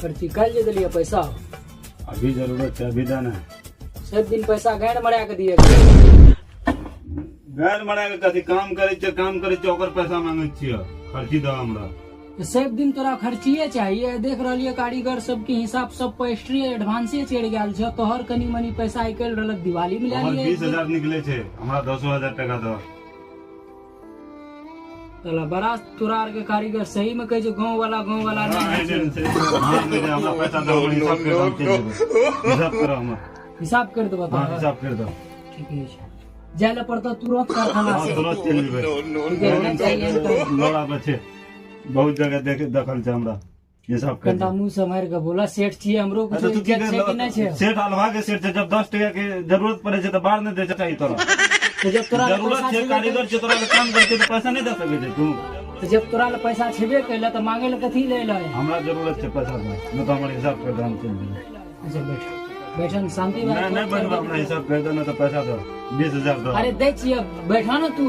खर्ची काल्हि जे देलियै पैसा। अभी जरूरत छै, अभी दे ने। सब दिन पैसा गाँड मरा के दिए। गाँड मरा के कथी? काम करै छियै, काम करै छियै, ओकर पैसा मांगै छियै। खर्ची दऽ हमरा। सब दिन तोरा खर्चिए चाहिए। देख रहलियै कारीगर सबके हिसाब सब पेस्ट्री एडवांसे चढ़ि गेल छै, तोहर कनी मनी पैसा निकलि रहल दिवाली में लए हमर लियै। 20,000 निकले छै, हमरा 10,000 टका दऽ। साला बड़ा तोरा आर के कारीगर सही में कहै छै गाँव वाला, गाँव वाला नहि होइ छै। हमरा पैसा दऽ, हमर हिसाब कर, हम चलि जेबै। हिसाब कर हमर। हिसाब कर देबऽ? हाँ। तोहर हिसाब कर दऽ। ठीक छै, जाय लए पड़तौ तुरंत कारखाना हाँ। से? तुरंत चलि जेबै। ठीक है, नहि चाहिए तऽ। लौड़ा पर छै, बहुत जगह देख देखल छै, हमरा हिसाब कर। कनिटा मुँह सम्हारि के बोला, सेठ छियै, हमरो अच्छा, कुछो तू की इज्जत छै कि नहि छै? सेठ अलवा के सेठ छै। जब 10 टका के जरूरत पड़े छै तऽ बाहर नहि दै चाही तोरा? तऽ जब तोरा लग जरूरत पैसा छै, छेबे कारीगर छै, तोरा लग काम करै छै तऽ पैसा नहि दऽ सकै छै तू? तऽ जब तोरा लग पैसा छेबे कैले तऽ मांगे लए कथी ले एलै? हमरा जरूरत छै पैसा दऽ, नहि तऽ हमर हिसाब कर दऽ, हम चलि जेबै। अच्छा बैठ, बैठन शांति नहि, नहि बैठबै। हमरा हिसाब कर दऽ, नहि तऽ पैसा दऽ, 20,000 दऽ। अरे दै छियै, बैठा ने तू।